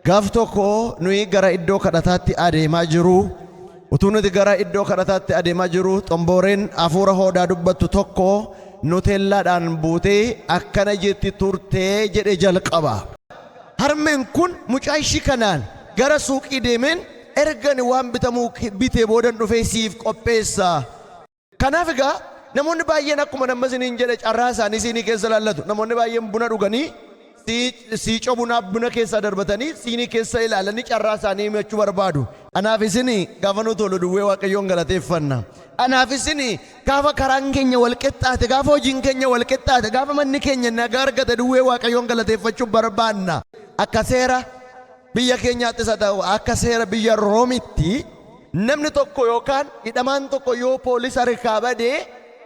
Gaaf tokko nuyi gara iddoo kadhataatti adeemaa jiru. Utuu nuti gara iddoo kadhataatti adeemaa jiru, xombooreen hafuura hoodaa dubbattu tokko nuteellaadhaan buutee akkana jetti turtee jedhe jalqaba. Harmeen kun mucaa ishii kanaan gara suuqii deemeen ergani waan bitamuu bitee boodan dhufee siif qopheessa. Kanaaf egaa namoonni baay'een akkuma nama isiniin jedhe carraa isaanii siinii keessa laallatu. Namoonni baay'een buna dhuganii siicoo bunaa buna keessaa darbatanii siinii keessa ilaalanii carraa isaanii himachuu barbaadu. Anaaf isin gaafa nu tolu duwwee Waaqayyoon galateeffanna. Anaaf isin gaafa karaan keenya wal qixxaate, gaafa hojiin keenya wal qixxaate, gaafa manni keenya nagaa argate duwwee Waaqayyoon galateeffachuu barbaanna. Akka seera biyya keenyaattis haa ta'u akka seera biyya Roomitti namni tokko yookaan hidhamaan tokko yoo poolisa harkaa badee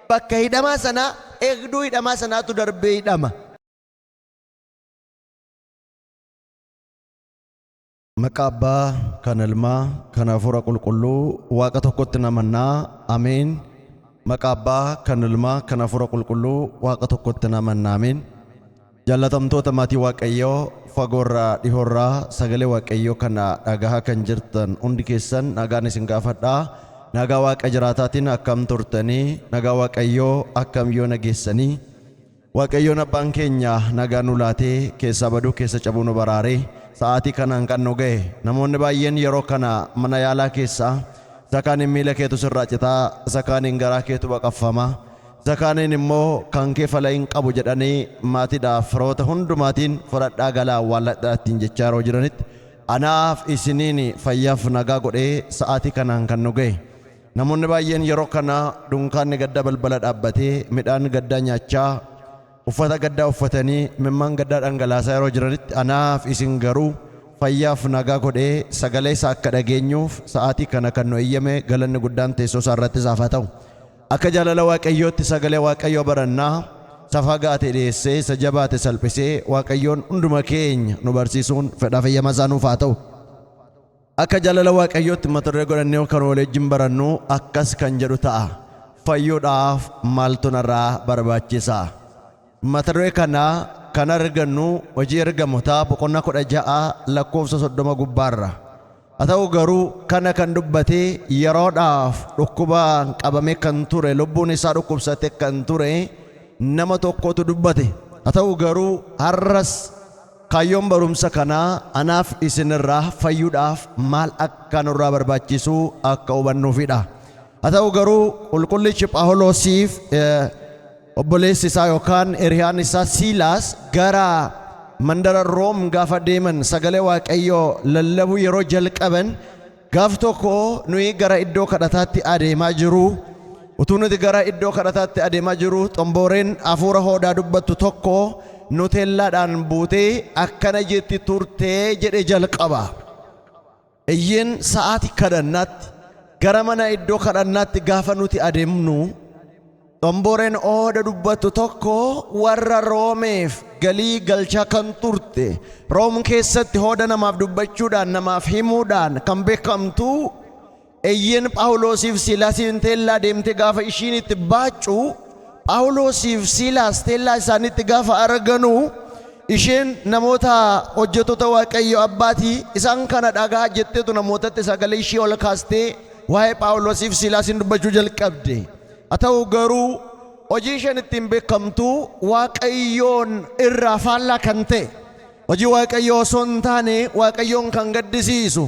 bakka hidhamaa sanaa eegduu hidhamaa sanaatu darbee hidhama. Maqaa Abbaa kan Ilmaa kan Hafuura Qulqulluu Waaqa tokkotti namannaa. Ameen. Maqaa Abbaa kan Ilmaa kan Hafuura Qulqulluu Waaqa tokkotti namannaa. Ameen. Jaallatamtoota maatii Waaqayyoo, fagoorraa dhihoorraa sagalee Waaqayyoo kana dhagahaa kan jirtan hundi keessan nagaan isin gaafadhaa. Nagaa Waaqa jiraataatiin akkam turtanii? Nagaa Waaqayyoo akkam yoo nageessanii? Waaqayyoon abbaan keenya nagaa nu laatee keessaa baduu keessa cabuu nu baraaree sa'aatii kanaan kan nu ga'e. Namoonni baay'een yeroo kana mana yaalaa keessaa isa kaaniin miila keetu sirraa citaa, isa kaaniin garaa keetu baqaffama, isa kaaniin immoo kan kee fala hin qabu jedhanii maatiidhaaf firoota hundumaatiin fudhadhaa galaa awwaalladhaa ittiin jechaa yeroo jiranitti anaaf isiniin fayyaaf nagaa godhee sa'aatii kanaan kan nu ga'e. Namoonni baay'een yeroo kana dunkaanni gaddaa balbala dhaabbatee midhaan gaddaa nyaachaa, uffata gaddaa uffatanii imimmaan gaddaa dhangalaasaa yeroo jiranitti anaaf isin garuu fayyaaf nagaa godhee sagalee isaa akka dhageenyuuf sa'aatii kana kan nu eeyyame galanni guddaan teessoo isaa irratti isaaf haa ta'u. Akka jaalala Waaqayyootti sagalee Waaqayyoo barannaa, isa fagaate dhiyeessee, isa jabaate salphisee Waaqayyoon hunduma keenya nu barsiisuun fedhaaf eeyyama isaa nuuf haa ta'u. Akka jaalala Waaqayyootti mata duree godhannee kan walii wajjin barannu akkas kan jedhu ta'a. Fayyuudhaaf maaltu narraa barbaachisa? Mata duree kana kan argannu Hojii Ergamootaa boqonnaa 16 lakkoofsa 30 gubbaarra. Haa ta'u garuu kana kan dubbate yeroodhaaf dhukkubaan qabamee kan ture, lubbuun isaa dhukkubsate kan ture nama tokkotu dubbate. Haa ta'u garuu har'as Kaayyoon barumsa kanaa anaaf isin irraa fayyuudhaaf maal akka nurraa barbaachisu akka hubannuufidha. Haa ta'u garuu qulqullichi Phaawuloosiif obboleessi isaa yookaan hiriyaan isaa Siilaas gara mandara Room gaafa deeman sagalee Waaqayyoo lallabuu yeroo jalqaban gaaf tokko nuyi gara iddoo kadhataatti adeemaa jiru. Utuu nuti gara iddoo kadhataatti adeemaa jiru xombooreen hafuura hoodaa dubbattu tokko nuteellaadhaan buutee akkana jetti turtee jedhe jalqaba. Iyyeen sa'aatii kadhannaatti gara mana iddoo kadhannaatti gaafa nuti adeemnu xombooreen ooda dubbattu tokko warra Roomeef galii galchaa kan turte, Room keessatti hooda namaaf dubbachuudhaan namaaf himuudhaan kan beekamtu eyyeen Phaawulosiif Siilaasiin teellaa deemte gaafa ishiin itti baaccu, Phaawulosiif Siilaas teellaa isaaniitti gaafa arganu isheen namoota hojjettoota Waaqayyo abbaatii isaan kana dhagaa jetteetu namootatti sagalee ishii ol kaastee waa'ee Phaawulosiif Siilaasiin dubbachuu jalqabde. Haa ta'u garuu hojii isheen ittiin beekamtu Waaqayyoon irraa faallaa kan ta'e, hojii Waaqayyoo osoo hin taane Waaqayyoon kan gaddisiisu,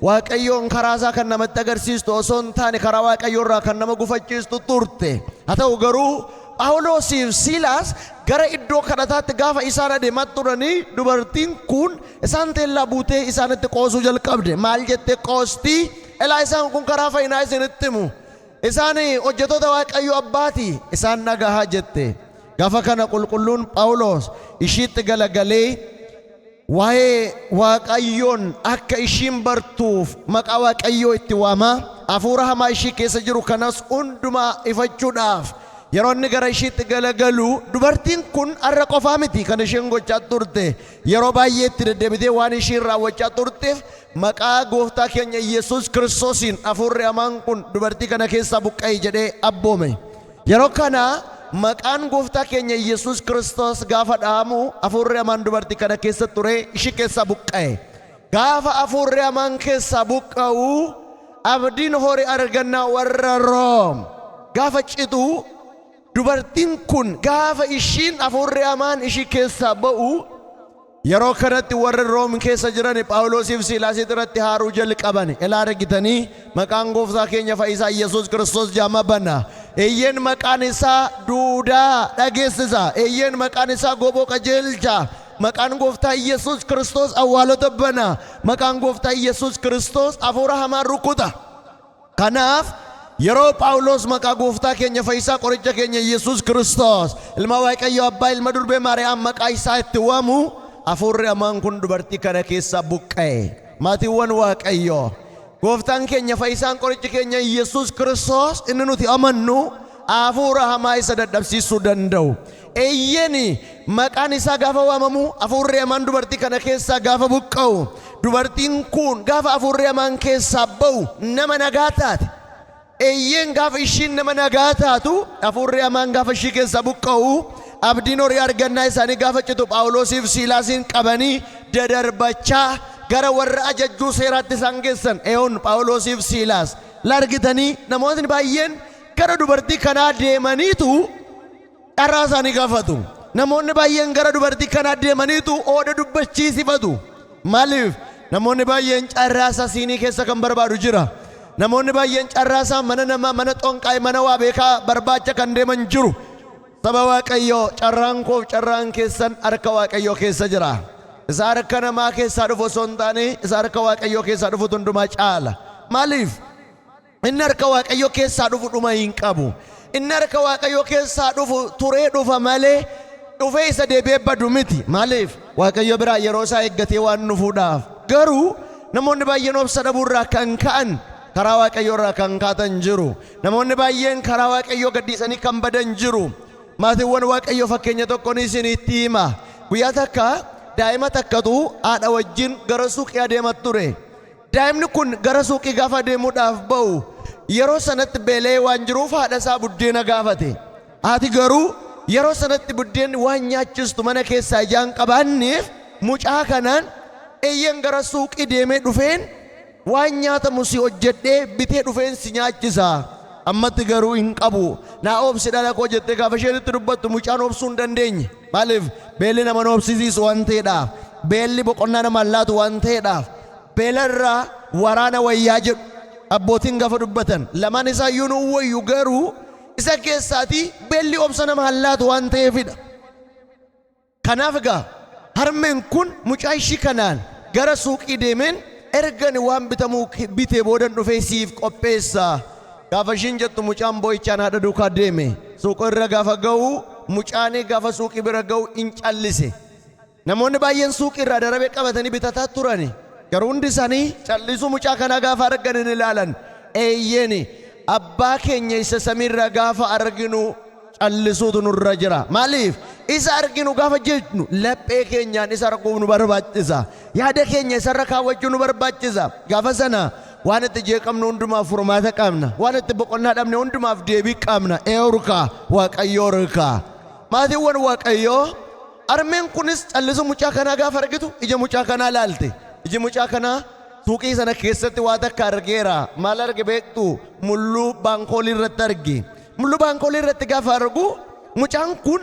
Waaqayyoon karaa isaa kan namatti agarsiistu osoo hin taane karaa Waaqayyoo irraa kan nama gufachiistu turte. Haa ta'u garuu Phaawulosiif Siilaas gara iddoo kadhataatti gaafa isaan adeemaa turanii dubartiin kun isaan teellaa buutee isaanitti qoosuu jalqabde. Maal jettee qoosti? Elaa isaan kun karaa fayyinaa isinitti himu. Isaan hojjettoota Waaqayyo abbaati, isaan dhagahaa jette. Gaafa kana qulqulluun Phaawulos ishiitti galagalee waa'ee Waaqayyoon akka ishiin bartuuf maqaa Waaqayyoo itti waamaa, hafuura hamaa ishii keessa jiru kanas hundumaa ifachuudhaaf yeroo inni gara ishiitti galagalu dubartiin kun har'a qofaa miti kan isheen gochaa turte, yeroo baay'ee itti deddeebitee waan ishiin raawwachaa turteef maqaa gooftaa keenya Yesuus Kiristoosiin hafuurri hamaan kun dubartii kana keessaa buqqa'i jedhee abboome. Yeroo kana maqaan gooftaa keenya Yesuus Kiristoos gaafa dha'amu hafuurri hamaan dubartii kana keessa ture ishii keessaa buqqa'e. Gaafa hafuurri hamaan keessaa buqqa'u, abdiin horii argannaa warra Room gaafa citu, dubartiin kun gaafa ishiin hafuurri hamaan ishii keessaa ba'u, yeroo kanatti warri Room keessa jiran Phaawulosiif Siilaasii irratti haaruu jalqaban. Ilaa, argitanii, maqaan gooftaa keenya fayyisaa Yesuus Kiristoos jaama bana. Eeyyeen, maqaan isaa duudaa dhageessisa. Eeyyeen, maqaan isaa goboo qajeelcha. Maqaan gooftaa Yesuus Kiristoos awwaalota bana. Maqaan gooftaa Yesuus Kiristoos hafuura hamaa rukuta. Kanaaf yeroo Phaawulos maqaa gooftaa keenya fayyisaa qoricha keenya Yesuus Kiristoos, ilma Waaqayyo Abbaa, ilma durbee Maariyaam, maqaa isaa itti waamu, hafuurri hamaan kun dubartii kana keessaa buqqa'e. Maatiiwwan Waaqayyoo, gooftaan keenya fayyisaan qorichi keenya Yesuus Kiristoos inni nuti amannu hafuura hamaa isa dadhabsiisuu danda'u. Eeyyeni, maqaan isaa gaafa waamamu, hafuurri hamaan dubartii kana keessaa gaafa buqqa'u, dubartiin kun gaafa hafuurri hamaan keessaa ba'u nama nagaa taate. Eeyyeen, gaafa ishiin nama nagaa taatu, hafuurri hamaan gaafa ishii keessaa buqqa'u, abdiin horii argannaa isaanii gaafa citu, Phaawulosiif Siilaasiin qabanii dadarbachaa gara warra ajajjuu seeraatti isaan geessan. Eeyoon Phaawulosiif Siilaas largitanii, namootni baay'een gara dubartii kanaa deemaniitu carraa isaanii gaafatu. Namoonni baay'een gara dubartii kanaa deemaniitu ooda dubbachiisifatu. Maaliif? Namoonni baay'een carraa isaa siinii keessa kan barbaadu jira. Namoonni baay'een carraa isaa mana namaa, mana xonqaa'e, mana waa beekaa barbaacha kan deeman jiru. Saba Waaqayyoo, carraan koof carraan keessan harka Waaqayyoo keessa jira. Isa harka namaa keessaa dhufu osoo hin taane, isa harka Waaqayyoo keessaa dhufutu hundumaa caala. Maaliif? Inni harka Waaqayyoo keessaa dhufu dhuma hin qabu. Inni harka Waaqayyoo keessaa dhufu turee dhufa malee dhufee isa deebi'ee badu miti. Maaliif? Waaqayyo biraa yeroo isaa eeggatee waan dhufuudhaaf. Garuu namoonni baay'een obsa dhabuurraa kan ka'an karaa Waaqayyoo irraa kan kaatan jiru. Namoonni baay'een karaa Waaqayyoo gadhiisanii kan badan jiru. Maatiiwwan Waaqayyoo, fakkeenya tokkoon isinitti hima. Guyyaa takka daa'ima takkatu haadha wajjin gara suuqii adeemaa ture. Daa'imni kun gara suuqii gaafa adeemuudhaaf ba'u, yeroo sanatti beela'ee waan jiruuf haadha isaa buddeena gaafate. Haati garuu yeroo sanatti buddeen waan nyaachistu mana keessaa ijaan qabaanneef, mucaa kanaan, "Eeyyan, gara suuqii deemee dhufeen waan nyaatamu si hojjedhee bitee dhufeen si nyaachisa. Ammatti garuu hin qabu. Naa obsi, dhala koo," jettee gaafa isheen itti dubbattu, mucaan obsuu hin dandeenye. Maaliif? Beelli nama obsisiisu waan ta'eedhaaf. Beelli boqonnaa namaan laatu waan ta'eedhaaf. Beelarraa waraana wayyaa jedhu abbootiin gaafa dubbatan. Lamaan isaayyuu nu wayyu, garuu isa keessaatii beelli obsa nama laatu waan ta'eefidha. Kanaaf egaa harmeen kun mucaa ishii kanaan, "Gara suuqii deemeen ergani waan bitamuu bitee boodan dhufee siif qopheessa." Gaafa ishiin jettu, mucaan boo'ichaan haadha duukaa deeme. Suuqa irra gaafa ga'u, mucaanii gaafa suuqii bira ga'u in callise. Namoonni baay'een suuqii irraa darabee qabatanii bitataa turani. Garuu hundi isaanii callisuu mucaa kanaa gaafa argan hin ilaalan. Eeyyeeni, abbaa keenya isa samiirraa gaafa arginu callisuutu nurra jira. Maaliif? Isa arginu gaafa jennu laphee keenyaan isa arguuf nu barbaachisa. Yaada keenya isarra kaawwachuu nu barbaachisa. Gaafa sana waan itti jeeqamnu hundumaaf furmaata qabna. Waan itti boqonnaa dhabne hundumaaf deebii qabna. Eeurkaa Waaqayyoo rikaa. Maatiiwwan Waaqayyoo, harmeen kunis callisuu mucaa kanaa gaafa argitu ija mucaa kanaa laalte. Iji mucaa kanaa suuqii sana keessatti waa takka argeera. Maal arge beektu? Mulluu baankoolii irratti arge. Mulluu baankoolii irratti gaafa argu, mucaan kun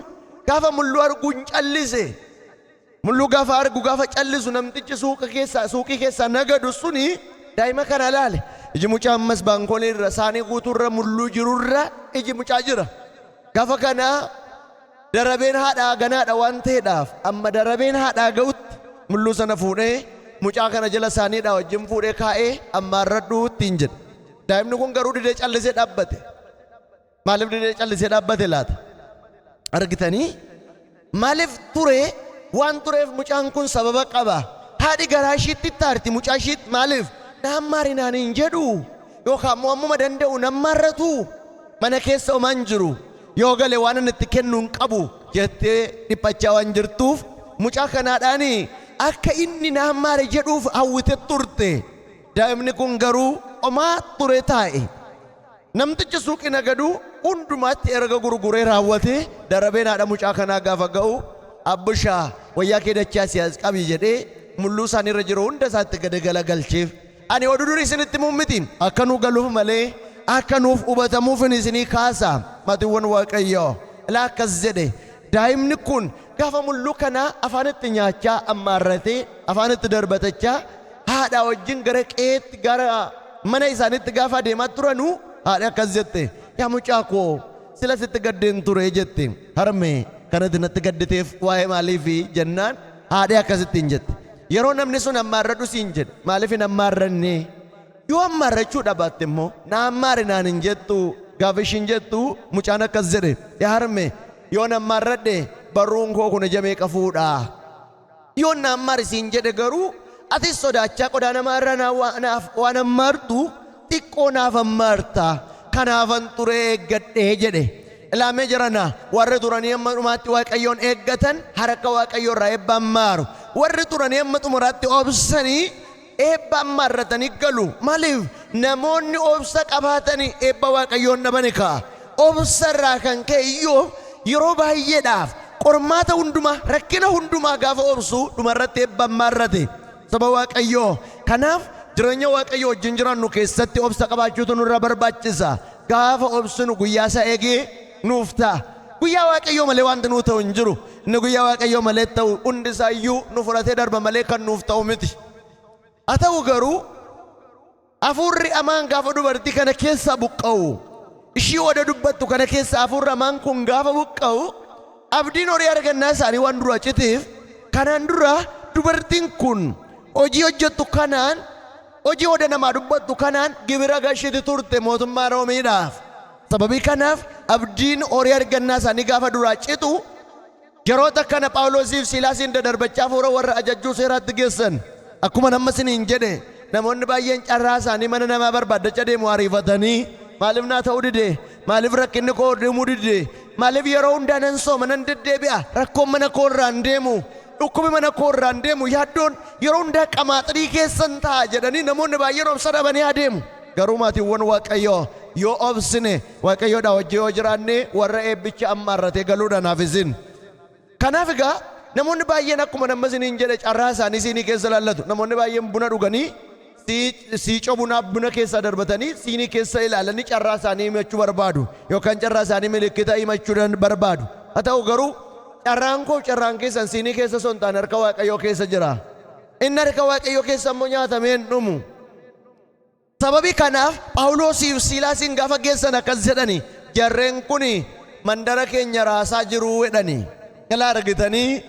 gaafa mulluu argu hin callise. Mulluu gaafa argu gaafa callisu, namtichi suuqa keessaa suuqii keessaa nagadu suni daa'ima kana laale. Iji mucaa ammas baankoolii irra, saanii guutuurra mulluu jirurra iji mucaa jira. Gaafa kana darabeen haadhaa ganaadha waan ta'eedhaaf, amma darabeen haadhaa ga'utti mulluu sana fuudhee mucaa kana jala saaniidhaa wajjin fuudhee kaa'ee, "Ammaarradhu," ittiin jedhe. Daa'imni kun garuu didee callisee dhaabbate. Maaliif didee callisee dhaabbate laata? Argitanii? Maaliif ture? Waan tureef mucaan kun sababa qaba. Haadhi garaa ishiitti taarti mucaa ishiitti. Maaliif? "Naan maari naan hin jedhu yookaan immoo ammuma danda'u nan maarratu, mana keessa homaan jiru, yoo gale waan inni itti kennu hin qabu," jettee dhiphachaa waan jirtuuf, mucaa kanaadhaani akka inni naan maare jedhuuf hawwite turte. Daa'imni kun garuu homaa ture taa'e. Namtichi suuqii nagaduu hundumaatti erga gurguree raawwatee darabeen haadha mucaa kanaa gaafa ga'u, "Abbishaa, wayyaa kee dachaa si as qabi," jedhee. Mulluu isaanii irra jiru hunda isaatti gadi galagalcheef. Ani oduu durii isinitti himuun miti, akka nuu galuuf malee akka nuuf hubatamuuf isinii kaasa. Maatiiwwan Waaqayyoo, ilaa akkas jedhe: daa'imni kun gaafa mulluu kanaa afaanitti nyaachaa ammaarratee afaanitti darbatachaa haadha wajjin gara qe'eetti, gara mana isaaniitti gaafa adeemaa turanuu, haadha akkas jette: "Yaa mucaa koo, sila sitti gaddeen ture," jette. "Harmee, kanatti natti gadditeef waa'ee maaliifi?" jennaan, haadha akkasittiin jette: "Yeroo namni sun ammaarradhu siin jedhe maaliif hin ammaarranne? Yoo ammaarrachuu dhabaatte immoo na ammaari naan hin jettu?" Gaafa ishiin jettu, mucaan akkas jedhe: "Yaa harmee, yoo na ammaarradhe barruun koo kun ija meeqa fuudha? Yoo na ammaari siin jedhe garuu atis sodaachaa qodaa namaa irra naaf waan ammaartu xiqqoo naaf ammaarta. Kanaafan turee eeggadhee," jedhe. Ilaamee jirana, warri turanii amma dhumaatti Waaqayyoon eeggatan harka Waaqayyoo irraa eebba ammaaru. Warri turanii amma xumuraatti obsanii eebba ammaarratanii galu. Maaliif namoonni obsa qabaatanii eebba Waaqayyoon dhabani ka'a? Obsa irraa kan ka'e iyyuu yeroo baay'eedhaaf qormaata hundumaa, rakkina hundumaa gaafa obsu, dhumarratti eebba ammaarrate, saba Waaqayyoo. Kanaaf jireenya Waaqayyoo wajjin jiraannu keessatti obsa qabaachuutu nurra barbaachisa. Gaafa obsinu guyyaa isaa eegee nuuf ta'a. Guyyaa Waaqayyoo malee wanti nuu ta'u hin jiru. Inni guyyaa Waaqayyoo malee ta'u hundi isaayyuu nu fudhatee darba malee kan nuuf ta'u miti. Haa ta'u garuu, hafuurri hamaan gaafa dubartii kana keessaa buqqa'u, ishii oda dubbattu kana keessa hafuurri hamaan kun gaafa buqqa'u, abdiin horii argannaa isaanii waan dura citeef, kanaan dura dubartiin kun hojii hojjettu kanaan, hojii oda namaa dubbattu kanaan gibira gashiti turte mootummaa Roomiidhaaf. Sababii kanaaf abdiin horii argannaa isaanii gaafa duraa citu, yeroota kana Phaawulosiif Silaasiin dadarbachaa fuula warra ajajjuu seeraatti geessan. Akkuma nama isiniin jedhe, namoonni baay'een carraa isaanii mana namaa barbaaddachaa deemu ariifatanii. Maaliif naa ta'uu dide? Maaliif rakkinni koo deemuu dide? Maaliif yeroo hundaa nan sooma, nan deddeebi'a, rakkoon mana koo irraan deemu, dhukkubi mana koo irraan deemu, yaaddoon yeroo hundaa qamaaxirii keessan ta'a jedhanii namoonni baay'een obsa dhabanii adeemu. Garuu maatiiwwan Waaqayyoo, yoo obsine, Waaqayyoodha wajjin yoo jiraanne, warra eebbicha ammaarratee galuudhaanaaf isin. Kanaaf egaa namoonni baay'een, akkuma nama isiniin jedhe, carraa isaanii siinii keessa laallatu. Namoonni baay'een buna dhuganii siicoo bunaa buna keessa darbatanii siinii keessa ilaalanii carraa isaanii himachuu barbaadu yookaan carraa isaanii milikkita himachuu barbaadu. Haa ta'u garuu, carraan koo, carraan keessan siinii keessa osoo hin taane harka Waaqayyoo keessa jira. Inni harka Waaqayyoo keessa immoo nyaatamee hin dhumu. Sababii kanaaf Phaawulosiif Silaasiin gaafa geessan akkas jedhani: "Jarreen kun mandara keenya raasaa jiru," jedhani. Galaa argitanii,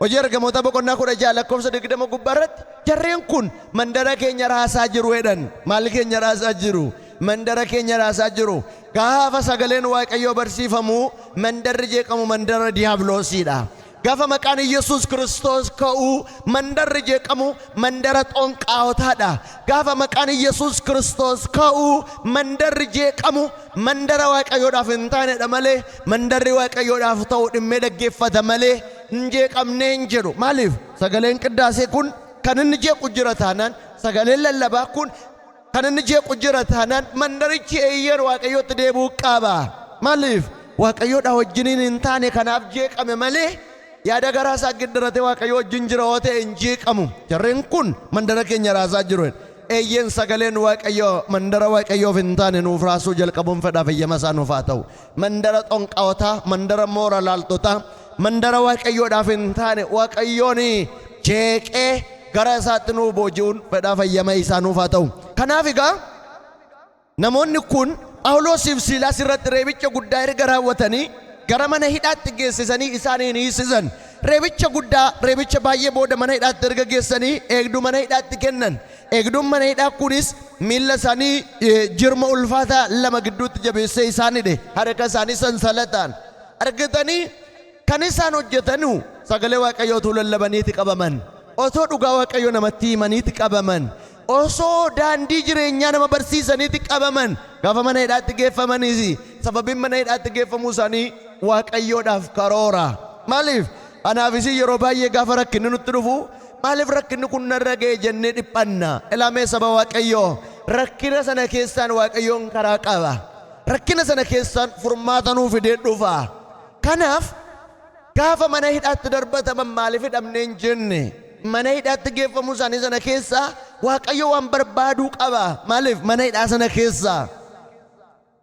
Hojii Ergamoota boqonnaa 16 lakkoofsa 20 gubbaa irratti, "Jarreen kun mandara keenya raasaa jiru," jedhan. Maal keenya raasaa jiru? Mandara keenya raasaa jiru. Gaafa sagaleen Waaqayyoo barsiifamu mandarri jeeqamu mandara diiyaabiloosiidha. Gaafa maqaan Yesuus Kiristoos ka'u mandarri jeeqamu mandara xonqaawotaadha. Gaafa maqaan Yesuus Kiristoos ka'u mandarri jeeqamu mandara Waaqayyoodhaaf hin taanedha malee, mandarri Waaqayyoodhaaf ta'u dhimmee dhaggeeffata malee hin jeeqamnee hin jedhu. Maaliif? Sagaleen qiddaasee kun kan inni jeequ jira taanaan, sagaleen lallabaa kun kan inni jeequ jira taanaan, mandarichi eeyyeen Waaqayyootti deebi'uu qaba. Maaliif? Waaqayyoodha wajjiniin hin taane, kanaaf jeeqame malee, yaada garaa isaa giddaratee Waaqayyo wajjin jira yoo ta'e hin jeeqamu. "Jarreen kun mandara keenya raasaa jiru." Eeyyeen, sagaleen Waaqayyoo mandara Waaqayyoof hin taane nuuf raasuu jalqabuun fedhaaf eeyyama isaa nuuf haa ta'u. Mandara xonqaawotaa, mandara moora laaltotaa, mandara Waaqayyoodhaaf hin taane Waaqayyoon jeeqee gara isaatti nuuf booji'uun fedhaaf eeyyama isaa nuuf haa ta'u. Kanaaf egaa namoonni kun Phaawulosiif Siilaas irratti reebicha guddaa erga raawwatanii gara mana hidhaatti geessisanii isaaniin hiisisan. Reebicha guddaa, reebicha baay'ee booda mana hidhaatti erga geessanii eegduu mana hidhaatti kennan. Eegduun mana hidhaa kunis miilla isaanii jirma ulfaataa lama gidduutti jabeessee isaan hidhe, harka isaanii sansalataan. Argitanii, kan isaan hojjetanu sagalee Waaqayyootu lallabaniiti qabaman. Otoo dhugaa Waaqayyoo namatti himaniiti qabaman. Osoo daandii jireenyaa nama barsiisaniiti qabaman. Gaafa mana hidhaatti geeffamaniis sababiin mana hidhaatti geeffamuu isaanii Waaqayyoodhaaf karoora. Maaliif? Anaafis yeroo baay'ee gaafa rakkinni nutti dhufu, maaliif rakkinni kun narra ga'e jennee dhiphanna. Ilaamee saba Waaqayyoo, rakkina sana keessaan Waaqayyoon karaa qaba. Rakkina sana keessaan furmaata nuu fidee dhufa. Kanaaf gaafa mana hidhaatti darbataman maaliif hidhamne hin jenne. Mana hidhaatti geeffamuu isaanii sana keessaa Waaqayyo waan barbaaduu qaba. Maaliif mana hidhaa sana keessaa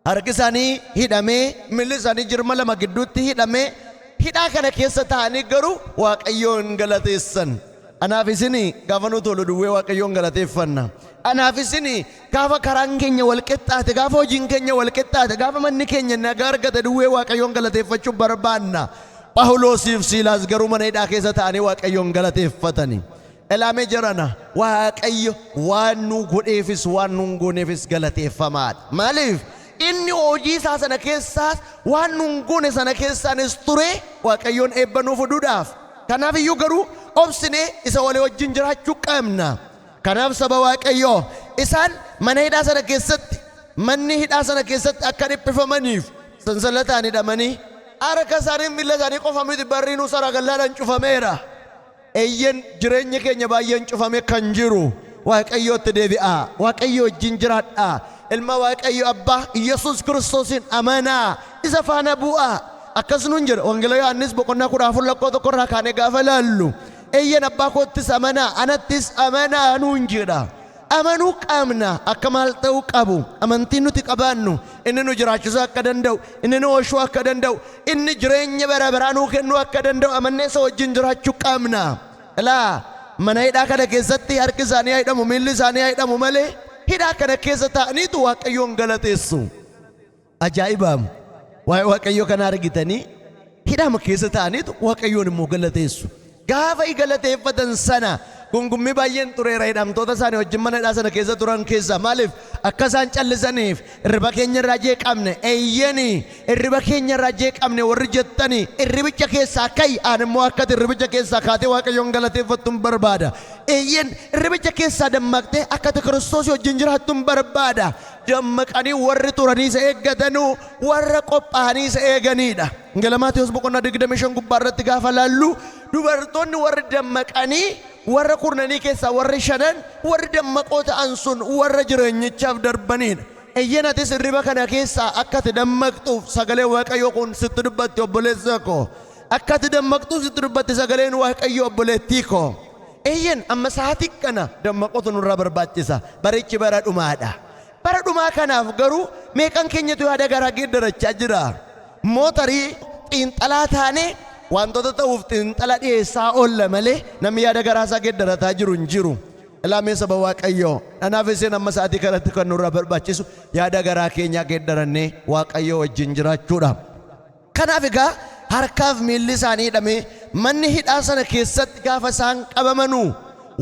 harki isaanii hidhamee, miilli isaanii jirma lama gidduutti hidhamee, hidhaa kana keessa taa'anii garuu Waaqayyoon galateessan. Anaaf isin gaafa nu tolu duwwee Waaqayyoon galateeffanna. Anaaf isin gaafa karaan keenya wal qixxaate, gaafa hojiin keenya wal qixxaate, gaafa manni keenya nagaa argate duwwee Waaqayyoon galateeffachuu barbaanna. Phaawulosiif Siilaas garuu mana hidhaa keessa taa'anii Waaqayyoon galateeffatani. Ilaamee jirana, Waaqayyo waan nu godheefis waan nu hin gooneefis galateeffamaadha. Maaliif? Inni hojii isaa sana keessaas waan nu hin goone sana keessaanis ture Waaqayyoon eebba nuu fiduudhaaf. Kanaaf iyyuu garuu obsinee isa walii wajjin jiraachuu qabna. Kanaaf saba Waaqayyoo, isaan mana hidhaa sana keessatti, manni hidhaa sana keessatti akka dhiphifamaniif sansalataan hidhamanii, harka isaanii miilla isaanii qofa miti, barriinuu saragallaadhaan cufameera. Eeyyen, jireenyi keenya baay'een cufame kan jiru, Waaqayyootti deebi'aa. Waaqayyo wajjin jiraadhaa. Ilma Waaqayyo Abbaa Yesuus Kiristoosiin amanaa. Isa faana bu'aa. Akkas nuun jedha Wangeela Yohaannis boqonnaa 14 lakkoofsa 1 irraa kaanee gaafa ilaallu. Eeyyen, abbaa koottis amanaa, anattis amanaa nuun jedha. Amanuu qabna. Akka maal ta'uu qabu? Amantiin nuti qabaannu inni nu jiraachisuu akka danda'u, inni nu oolchuu akka danda'u, inni jireenya bara baraa nuu kennuu akka danda'u amannee isa wajjin jiraachuu qabna. Ilaa, mana hidhaa kana keessatti harki isaanii haa hidhamu, miilli isaanii haa hidhamu malee hidhaa kana keessa taa'aniitu Waaqayyoon galateessu. Ajaa'ibaam! Waa'ee Waaqayyoo kana argitanii, hidhaama keessa taa'aniitu Waaqayyoon immoo galateessu. Gaafa galateeffatan sana gungummii baay'een tureera hidhamtoota isaanii wajjin mana hidhaa sana keessa turan keessaa. Maaliif akka isaan callisaniif? Irriba keenya irraa jeeqamne. Eeyyeni, irriba keenya irraa jeeqamne warri jettani, irribicha keessaa ka'i. Aan immoo akka ati irribicha keessaa kaatee Waaqayyoon galateeffattu hin barbaada. Eeyyen, irribicha keessaa dammaqxee akka ati Kiristoosii wajjin jiraattu hin barbaada. Dammaqanii warri turanii isa eeggatanuu warra qophaa'anii isa eeganiidha. Wangeela Maatewos boqonnaa 25 gubbaa irratti gaafa laallu, dubartoonni warri dammaqanii warra kurnanii keessaa warri shanan, warri dammaqoo ta'an sun warra jireenyichaaf darbaniidha. Eeyyen, atis hirriba kana keessaa akka ati dammaqxuuf sagaleen Waaqayyoo kun sitti dubbatti, obboleessa koo. Akka ati dammaqxuuf sitti dubbatti sagaleen Waaqayyoo, obboleettii koo. Eeyyen, amma sa'aatii kana dammaqootu nurraa barbaachisa. Barichi bara dhumaadha. Bara dhumaa kanaaf garuu meeqan keenyatu yaada garaa geeddarachaa jira? Mootarii xiinxalaa taanee wantoota ta'uuf xiinxala dhiyeessaa oolla malee namni yaada garaa isaa geeddarataa jiru hin jiru. Ilaamee saba Waaqayyoo, anaaf isin amma sa'aatii kanatti kan nurraa barbaachisu yaada garaa keenyaa geeddarannee Waaqayyoo wajjin jiraachuudha. Kanaaf egaa harkaaf miilli isaanii hidhamee manni hidhaa sana keessatti gaafa isaan qabamanuu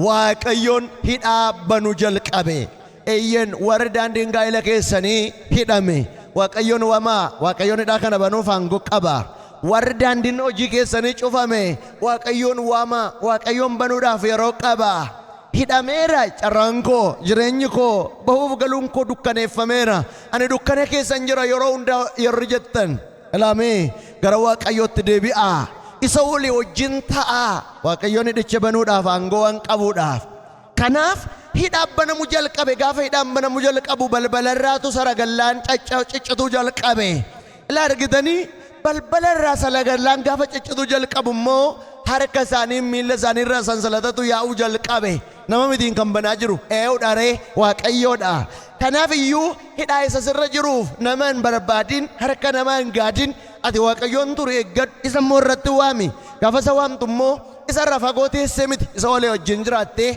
Waaqayyoon hidhaa banu jalqabe. Eeyyen, warri daandiin gaa'ela keessanii hidhame, Waaqayyoon wamaa, Waaqayyoon hidhaa kana banuuf aangoo qaba. Warri daandiin hojii keessanii cufame, Waaqayyoon waamaa, Waaqayyoon banuudhaaf yeroo qaba. Hidhameera carraan koo, jireenyi koo, bahuuf galuun koo dukkaneeffameera. Ani dukkana keessan jira yeroo hundaa yerri jettan, ilaamee gara Waaqayyootti deebi'aa. Isa walii wajjin ta'aa. Waaqayyoon hidhicha banuudhaaf aangoo waan qabuudhaaf. Kanaaf hidhaan banamu jalqabe. Gaafa hidhaan banamu jalqabu balbalarraatu saragallaan ciccituu jalqabe. Ilaa, argitanii, balbalarraa saragallaan gaafa ciccituu jalqabu immoo harka isaanii miilla isaanii irraa sansalatatu yaa'uu jalqabe. Nama mitiin kan banaa jiru eenyudha ree? Waaqayyoodha. Kanaaf iyyuu hidhaa isa sirra jiruuf nama hin barbaadin, harka namaa hin gaadin. Ati Waaqayyoon turi, eeggadhu, isa immoo irratti waami. Gaafa isa waamtu immoo isa irraa fagoo teessee miti, isa walii wajjin jiraattee,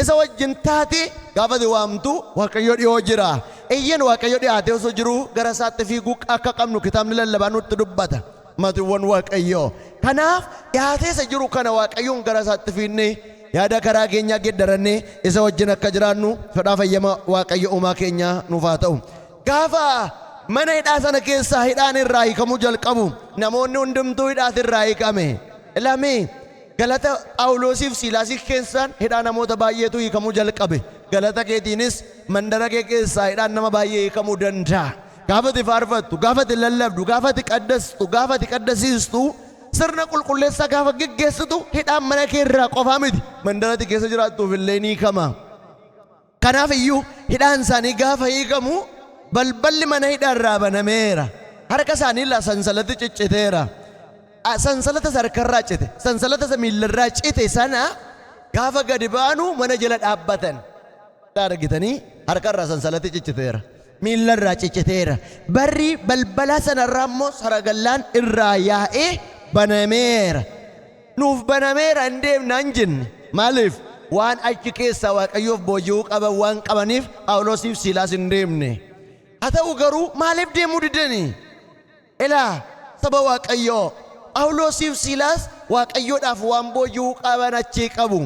isa wajjin taate gaafa ati waamtu Waaqayyo dhiyoo jira. Eeyyen, Waaqayyo dhiyaatee osoo jiruu gara isaatti fiiguu akka qabnu kitaabni lallabaa nutti dubbata. Maatiiwwan Waaqayyoo. Kanaaf dhiyaatee isa jiru kana Waaqayyoon gara isaatti fiinnee yaada karaa keenyaa geeddarannee isa wajjin akka jiraannu fedhaa fayyama Waaqayyo uumaa keenyaa nuuf haa ta'u. Gaafa mana hidhaa sana keessaa hidhaan irraa hiikamuu jalqabu namoonni hundumtuu hidhaas irraa hiikame. Ilaamee, galata Phaawulosiif Siilaasii keessaan hidhaa namoota baay'eetu hiikamuu jalqabe. Galata keetiinis mandara kee keessaa hidhaan nama baay'ee hiikamuu danda'a. Gaafa ati faarfattu, gaafa ati lallabdu, gaafa ati qaddastu, gaafa ati qaddasiistu, sirna qulqulleessaa gaafa geggeessitu hidhaan mana kee irraa qofaa miti, mandara ati keessa jiraattuuf illee ni hiikama. Kanaaf iyyuu hidhaan isaanii gaafa hiikamu balballi mana hidhaa irraa banameera. Harka isaanii irraa sansalati cicciteera. Sansalata isa harkarraa cite, sansalata isa miillarraa cite sana Gaafa gadi baanu mana jala dhaabbatan. Argitanii harkarraa sansalatti cicciteera. Miillarraa cicciteera. Barri balbala sanarraa immoo saragallaan irraa yaa'ee banameera. Nuuf banameera hin deemna hin jenne. Maaliif? Waan achi keessaa Waaqayyoof booji'uu qaban waan qabaniif Phaawulosiif Siilaas hin deemne. Haa ta'u garuu maaliif deemuu didanii? Ilaa saba Waaqayyoo, Phaawulosiif Siilaas Waaqayyoodhaaf waan booji'uu qaban achii qabu.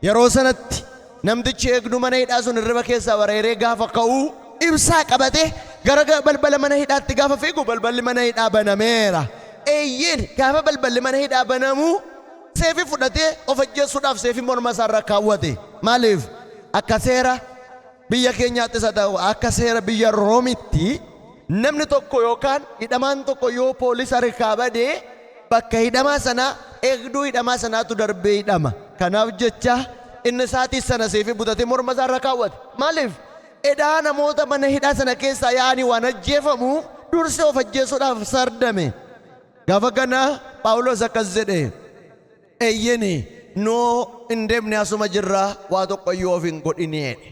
Yeroo sanatti namtichi eegduu mana hidhaa sun hirriba keessaa bareeree gaafa ka'uu ibsaa qabatee gara balbala mana hidhaatti gaafa fiigu balballi mana hidhaa banameera. Eeyyeen gaafa balballi mana hidhaa banamuu seefii fudhatee of ajjeesuudhaaf seefii morma isaarra kaawwate. Maaliif? Akka seera biyya keenyaattis haa ta'u akka seera biyya Roomitti namni tokko yookaan hidhamaan tokko yoo poolisa harkaa badee bakka hidhamaa sanaa eegduu hidhamaa sanaatu darbee hidhama. Kanaaf jecha inni isaatii sana seefii butatee morma isaarra kaawwate. Maaliif? Edaa namoota mana hidhaa sana keessaa yaa'anii waan ajjeefamu dursee of ajjeesuudhaaf sardame. Gaafa kana Phaawulos akkas jedhe, eeyyeni noo hin deemne asuma jirraa waa tokko iyyuu of hin godhini jedhe.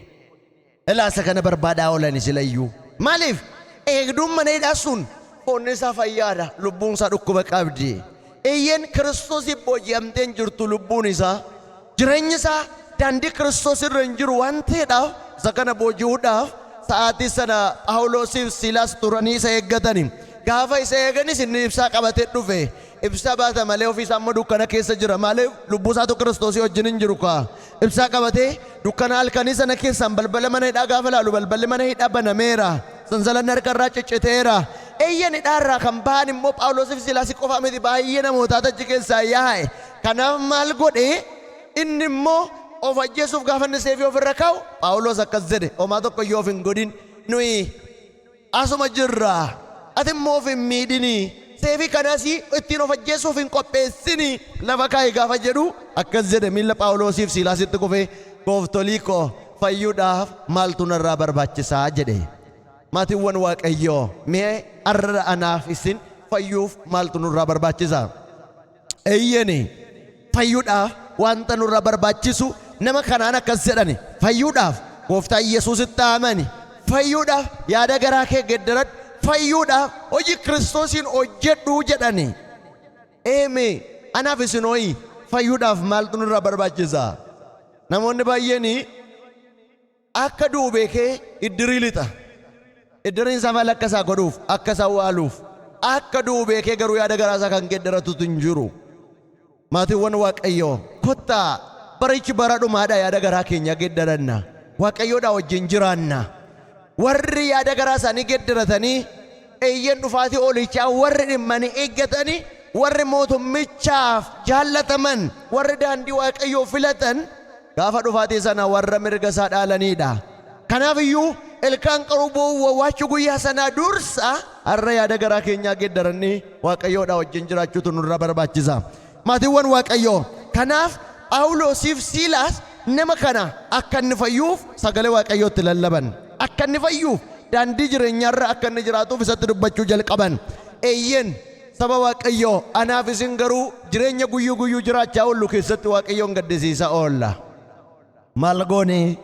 Ilaasa kana barbaadaa oolani silayyuu. Maaliif? Eegduun mana hidhaa sun foonni isaa fayyaadha, lubbuun isaa dhukkuba qabdi. Eeyyeen Kiristoosiif booji'amtee hin jirtu lubbuun isaa. Jireenyi isaa daandii Kiristoos irra hin jiru waan ta'eedhaaf isa kana booji'uudhaaf sa'aatii sana Phaawulosiif Siilaas turanii isa eeggatani. Gaafa isa eeganis inni ibsaa qabatee dhufe. Ibsaa baata malee ofii isaa immoo dukkana keessa jira. Maaliif? Lubbuu isaatu Kiristoosii wajjin hin jiru kaa. Ibsaa qabatee dukkana halkanii sana keessaan balbala mana hidhaa gaafa laalu balballi mana hidhaa banameera. Sansalanni harkarraa cicciteera. Eeyyan hidhaarraa kan bahan immoo Phaawulosiif Siilaas qofa miti baay'ee namootaatu achi keessaa yaa'e. Kanaaf maal godhe? Inni immoo of ajjeesuuf gaafa inni seefii ofirra kaa'u Phaawulos akkas jedhe, homaa tokko iyyuu of hin godhin, nuyi asuma jirra, ati immoo of hin miidhini, seefii kanas ittiin of ajjeesuuf hin qopheessini, lafa kaa'i gaafa jedhu akkas jedhe miilla Phaawulosiif Siilaasitti kufee, gooftolii koo fayyuudhaaf maaltu narraa barbaachisaa jedhe. Maatiiwwan Waaqayyoo, mee har'a anaaf isin fayyuuf maaltu nurraa barbaachisa? Eeyyeni fayyuudhaaf wanta nurraa barbaachisu nama kanaan akkas jedhani, fayyuudhaaf gooftaa Yesuusitti amani, fayyuudhaaf yaada garaa kee geeddaradhu, fayyuudhaaf hojii Kiristoosiin hojjedhu jedhani. Eeme anaaf isin ho'i fayyuudhaaf maaltu nurraa barbaachisa? Namoonni baay'een akka du'u beekee iddirii lixa. Iddiriin isaa maal akka isaa godhuuf, akka isaa waaluuf, akka du'u beekee garuu yaada garaa isaa kan geeddaratutu hin jiru. Maatiiwwan Waaqayyoo, kottaa barichi bara dhumaadha yaada garaa keenya geeddaranna. Waaqayyoodhaa wajjin jiraanna. Warri yaada garaa isaanii geeddaratanii eeyyeen dhufaatii oolichaa warri dhimmanii eeggatanii warri mootummichaaf jaallataman warri daandii Waaqayyoo filatan gaafa dhufaatii sana warra mirga isaa dhaalaniidha. Kanaaf iyyuu ilkaan qaruu boo'uu wawwaachuu guyyaa sanaa dursa har'a yaada garaa keenyaa geeddarannee Waaqayyoodhaa wajjin jiraachuutu nurraa barbaachisa. Maatiiwwan Waaqayyoo, kanaaf Phaawulosiif Siilaas nama kana akka inni fayyuuf sagalee Waaqayyootti lallaban. Akka inni fayyuuf daandii jireenyaarra akka inni jiraatuuf isatti dubbachuu jalqaban. Eeyyeen saba Waaqayyoo, anaaf isin garuu jireenya guyyuu guyyuu jiraachaa oollu keessatti Waaqayyoon gaddisiisaa oolla. Maal goone?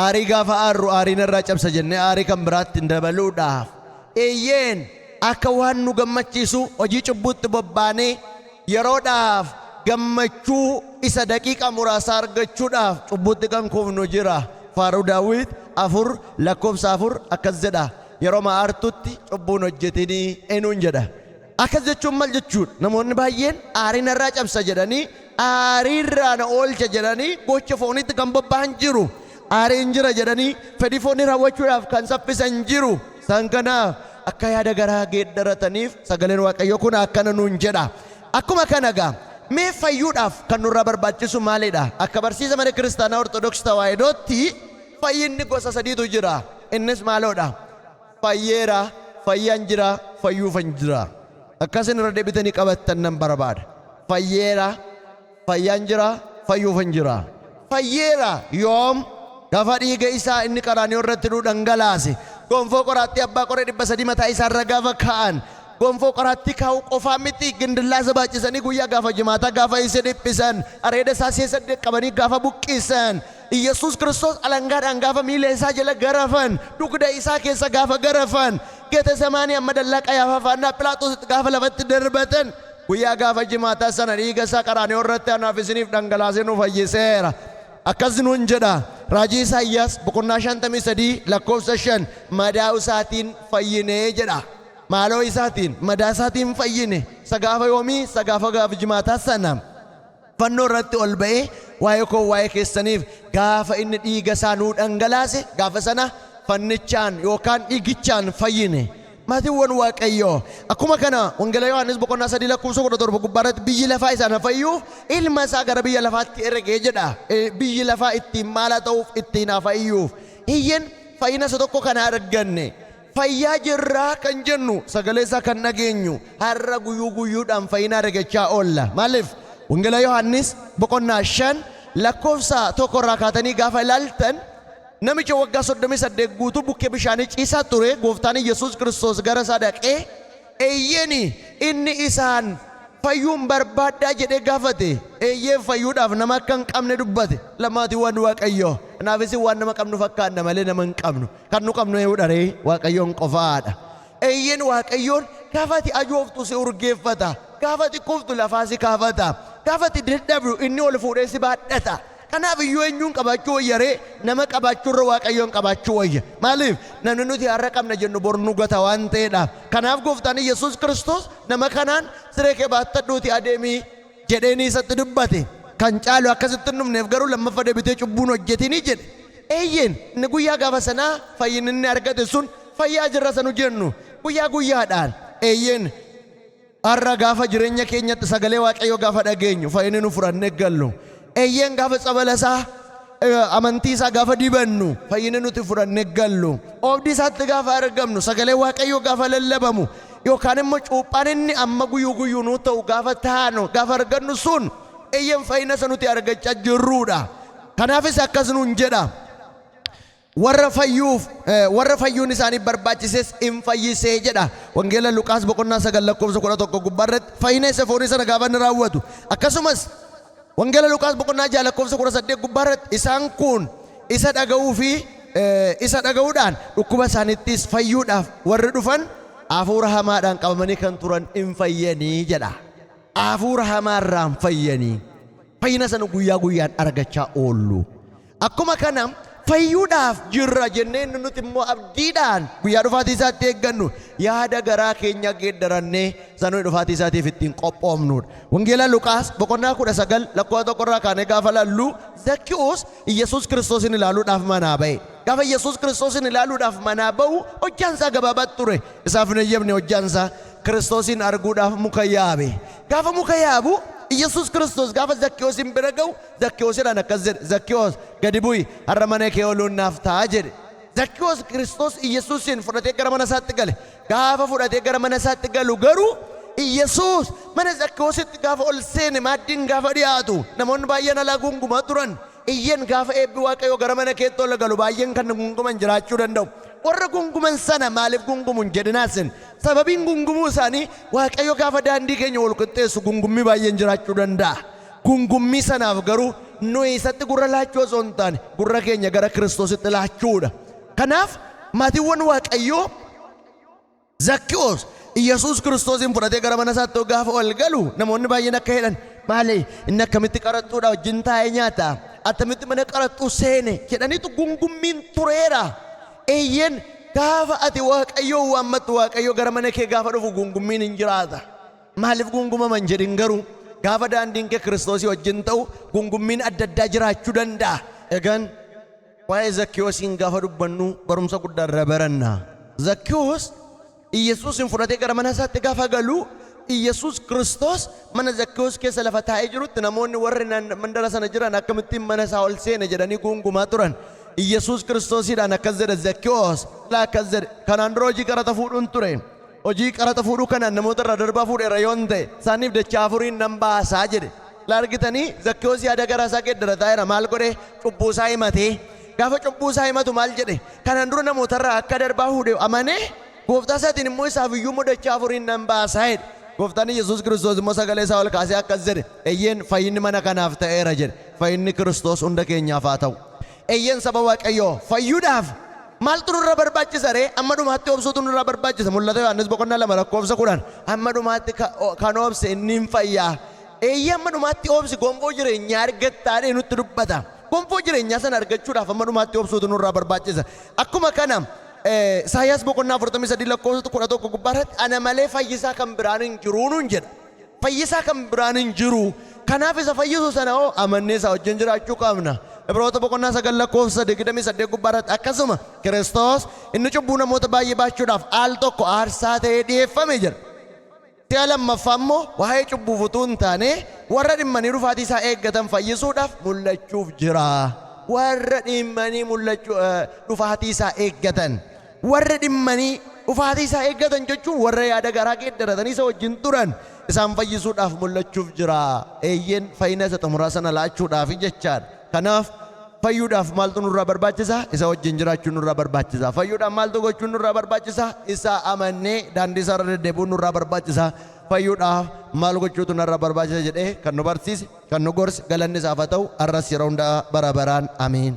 Aarii gaafa aarru aariin irraa cabsa jennee aarii kan biraatti hin dabaluudhaaf. Eeyyeen akka waan nu gammachiisu hojii cubbuutti bobbaanee yeroodhaaf gammachuu isa daqiiqa muraasaa argachuudhaaf cubbuutti kan kufnu jira. Faaruu Daawit 4 lakkoofsa 4 akkas jedha. Yeroo aartutti cubbuun hojjetinii eenyuun jedha. Akkas jechuun maal jechuudha? Namoonni baay'een aariin irraa cabsa jedhanii aariirraa na oolcha jedhanii gocha fooniitti kan bobba'an jiru. Aariin jira jedhanii fedhii foonii raawwachuudhaaf kan saffisan jiru. Isaan kanaaf akka yaada garaa geeddarataniif sagaleen Waaqayyoo kun akkana nuun jedha. Akkuma kana gaa mee fayyuudhaaf kan nurraa barbaachisu maalidha? Akka barsiisa mana kiristaanaa Ortodoksii Tawaahidootti fayyinni gosa sadiitu jira. Innis maaloodha? Fayyeera, fayyaan jira, fayyuufan jira. Akkasin irra deebitanii qabattan nan barbaada. Fayyeera, fayyaan jira, fayyuufan jira. Fayyeera yoom? Gaafa dhiiga isaa inni qaraaniyo irratti nu dhangalaase. Gonfoo qoraattii abbaa qoree 300 mataa isaarra gaafa ka'an. Gonfoo qoraattii kaa'uu qofaa miti, gindillaa isa baachisanii guyyaa gaafa jimaataa gaafa isa dhiphisan, areeda isaa si'a saddeet qabanii gaafa buqqisan, Iyyasuus Kiristoos alangaadhaan gaafa miila isaa jala garafan, dugda isaa keessa gaafa garafan, Getesemaanii amma dallaa Qayaafaa faannaa Philaaxoositti gaafa lafatti darbatan, guyyaa gaafa jimaataa sana dhiiga isaa Qaraaniyoo irratti anaaf isiniif dhangalaasee nu fayyiseera. Akkas nuun jedha Raajii Isaayyaas boqonnaa 53 lakkoofsa 5, madaa'uu isaatiin fayyine jedha. Maaloo isaatiin, madaa isaatiin fayyine. Isa gaafa yoomii? Isa gaafa gaafa jimaataa sana. Fannoo irratti ol ba'ee waa'ee koo waa'ee keessaniif gaafa inni dhiiga isaa nuu dhangalaase, gaafa sana fannichaan yookaan dhiigichaan fayyine. Maatiiwwan Waaqayyoo, akkuma kana Wangeela Yohaannis boqonnaa 3 lakkoofsa 17 gubbaa irratti biyyi lafaa isaan haa fayyuuf ilma isaa gara biyya lafaatti erge jedha. Biyyi lafaa ittiin maal haa ta'uuf? Ittiin haa fayyuuf. Eeyyeen, fayyina isa tokko kana arganne. Fayyaa jirra kan jennu, sagalee isaa kan dhageenyu, har'a guyyuu guyyuudhaan fayyina argachaa oolla. Maaliif? Wangeela Yohaannis boqonnaa 5 lakkoofsa 1 irraa kaatanii gaafa ilaaltan, namicha waggaa 38 guutuu bukkee bishaanii ciisaa ture, gooftaan Iyyasuus Kiristoos gara isaa dhaqee, eeyyeni inni isaan fayyuun barbaaddaa jedhee gaafate. Eeyyeen, fayyuudhaaf nama akka hin qabne dubbate. Lamaatiiwwan Waaqayyoo, kanaaf isin waan nama qabnu fakkaanna malee nama hin qabnu. Kan nu qabnu eenyudha ree? Waaqayyoon qofaadha. Eeyyeen, Waaqayyoon gaafa ati ajooftu si urgeeffata. Gaafa ati kuftu lafaa si kaafata. Gaafa ati dadhabdu inni ol fuudhee si baadhata. Kanaaf iyyuu eenyuun qabaachuu wayya ree? Nama qabaachuurra Waaqayyoon qabaachuu wayya. Maaliif? Namni nuti har'a qabna jennu bor nu gata waan ta'eedhaaf. Kanaaf gooftaan Iyyasuus Kiristoos nama kanaan siree kee baattadhuuti adeemi jedheenii isatti dubbate. Kan caalu akka sitti hin dhufneef garuu lammaffa deebitee cubbuu hin hojjetinii jedhe. Eeyyeen, inni guyyaa gaafa sanaa fayyinni inni argate sun fayyaa jirra isa nu jennu guyyaa guyyaadhaan. Eeyyeen, har'a gaafa jireenya keenyatti sagalee Waaqayyoo gaafa dhageenyu fayyinni nu fudhannee gallu. Eeyyeen, gaafa tsabala isaa, amantii isaa gaafa dibannu fayyinni nuti fudhannee gallu. Oobdii isaatti gaafa argamnu, sagalee Waaqayyoo gaafa lallabamu, yookaan immoo cuuphaan inni amma guyyuu guyyuu nuu ta'u gaafa taanu, gaafa argannu sun eeyyeen fayyina isa nuti argachaa jirruudha. Kanaafis akkas nuun jedha. Warra fayyuuf, warra fayyuun isaaniif barbaachises in fayyisee jedha. Wangeela Luqaas boqonnaa 9 lakkoofsa 11 gubbaa irratti fayyina isa foonii sana gaafa inni raawwatu. Akkasumas Wangeela Luqaas boqonnaa 6 lakkoofsa 18 gubbaa irratti isaan kun isa dhaga'uu fi isa dhaga'uudhaan dhukkuba isaaniittis fayyuudhaaf warri dhufan hafuura hamaadhaan qabamanii kan turan in fayyanii jedha. Hafuura hamaarraan fayyanii. Fayyina sana guyyaa guyyaan argachaa oollu. Akkuma kana fayyuudhaaf jirra jennee inni nuti immoo abdiidhaan guyyaa dhufaatii isaatti eeggannu yaada garaa keenya geeddarannee isa nuyi dhufaatii isaatiif ittiin qophoofnudha. Wangeela Luqaas boqonnaa 19 lakkoofsa 1 irraa kaanee gaafa lallu, Zakki'oos Iyyasuus Kiristoosin ilaaluudhaaf manaa ba'e. Gaafa Iyyasuus Kiristoosin ilaaluudhaaf manaa ba'u hojjaan isaa gabaabaatti ture. Isaaf hin eeyyamne hojjaan isaa. Kiristoosiin arguudhaaf muka yaabe. Gaafa muka yaabu Iyyasuus Kiristoos gaafa Zakki'oosiin bira ga'u Zakki'oosidhaan akkas jedhe, Zakki'oos, gadi bu'i, har'a mana kee ooluun naaf ta'a jedhe. Zakki'oos Kiristoos Iyyasuusiin fudhatee gara mana isaatti gale. Gaafa fudhatee gara mana isaatti galu garuu Iyyasuus mana Zakki'oositti gaafa ol seene, maaddiin gaafa dhiyaatu, namoonni baay'een alaa gungumaa turan. Eeyyeen, gaafa eebbi Waaqayyoo gara mana keetti ol galu baay'een kan gunguman jiraachuu danda'u. Warra gunguman sana maaliif gungumu hin jedhinaa isin. Sababiin gungumuu isaanii Waaqayyo gaafa daandii keenya wal qixxeessu gungummii baay'een jiraachuu danda'a. Gungummii sanaaf garuu nuyi isatti gurra laachuu osoo hin taane gurra keenya gara Kiristoositti laachuudha. Kanaaf maatiiwwan Waaqayyoo, Zakki'oos Iyyasuus Kiristoosiin fudhatee gara mana isaatti gaafa ol galu namoonni baay'een akka jedhan, maali inni akkamitti qaraxxuudha wajjin taa'ee nyaata? Attamitti mana qaraxxuu seene? Jedhaniitu gungummiin tureera. Eeyyeen, gaafa ati Waaqayyoon waammattu Waaqayyo gara mana kee gaafa dhufu gungummiin hin jiraata. Maaliif gungumaman jedhin garuu gaafa daandiin kee Kiristoosii wajjin ta'u gungummiin adda addaa jiraachuu danda'a. Egaan waa'ee Zakkiyoosiin gaafa dubbannu barumsa guddaa irraa baranna. Zakkiyoos Iyyasuusin fudhatee gara mana isaatti gaafa galu, Iyyasuus Kiristoos mana Zakkiyoos keessa lafa taa'ee jirutti namoonni warri mandara sana jiran akkamittiin mana isaa ol seene jedhanii guungumaa turan. Iyyasuus Kiristoosiidhaan akkas jedhe, Zakkiyoos laa akkas jedhe, kanaan dura hojii qaraxa fuudhuun ture. Hojii qaraxa fuudhuu kanaan namoota irraa darbaa fuudheera yoon ta'e, isaaniif dachaa afuriin nan baasaa jedhe. Laa argitanii, Zakkiyoos yaada garaa isaa geeddarataa jira. Maal godhee? Cubbuu isaa himatee. Gaafa cubbuu isaa himatu maal jedhe? Kanaan dura namoota irraa akka darbaa fuudhe amanee. Gooftaa isaatiin immoo isaaf iyyuu immoo dachaa afuriin nan baasaa jedhe. Gooftaan Yesuus Kiristoos immoo sagalee isaa ol kaasee akkas jedhe, eeyyeen fayyinni mana kanaaf ta'eera jedhe. Fayyinni Kiristoos hunda keenyaaf haa ta'u. Eeyyeen saba Waaqayyoo, fayyuudhaaf maaltu nurra barbaachisa ree? Amma dhumaatti obsuutu nurra barbaachisa. Mul'ata Yohaannis boqonnaa 2 lakkoofsa 10, amma dhumaatti kan obse inni hin fayyaa. Eeyyee, amma dhumaatti obsi, gonfoo jireenyaa argattaadhee nutti dubbata. Gonfoo jireenyaa sana argachuudhaaf amma dhumaatti obsuutu nurraa barbaachisa. Akkuma kana Isaayyaas boqonnaa 43 lakkoofsa 11 gubbaarratti ana malee fayyisaa kan biraan hin jiruu nuun jedha. Fayyisaa kan biraan hin jiru. Kanaaf isa fayyisu sana hoo amannee isaa wajjin jiraachuu qabna. Ibroota boqonnaa 9 lakkoofsa 28 gubbaarratti akkasuma Kiristoos inni cubbuu namoota baay'ee baachuudhaaf al tokko aarsaa ta'ee dhi'eeffame jedha. Si'a lammaffaa immoo waa'ee cubbuuf utuu hin taane warra dhimmanii dhufaatii isaa eeggatan fayyisuudhaaf mul'achuuf jira. Warra dhimmanii mul'achuu dhufaatii isaa eeggatan. Warra dhimmanii dhufaatii isaa eeggatan jechuun warra yaada garaa geeddaratanii isa wajjin turan isaan fayyisuudhaaf mul'achuuf jira. Eeyyeen, fayyina isa xumuraa sana laachuudhaaf jechaadha. Kanaaf fayyuudhaaf maaltu nurraa barbaachisa? Isa wajjin jiraachuun nurraa barbaachisa. Fayyuudhaaf maaltu gochuun nurraa barbaachisa? Isa amannee daandii isaarra deddeebi'uun nurraa barbaachisa. Fayyuudhaaf maal gochuutu narraa barbaachisa jedhee kan nu barsiise, kan nu gorse, galanni isaaf haa ta'u, har'as yeroo hundaa bara baraan. Ameen.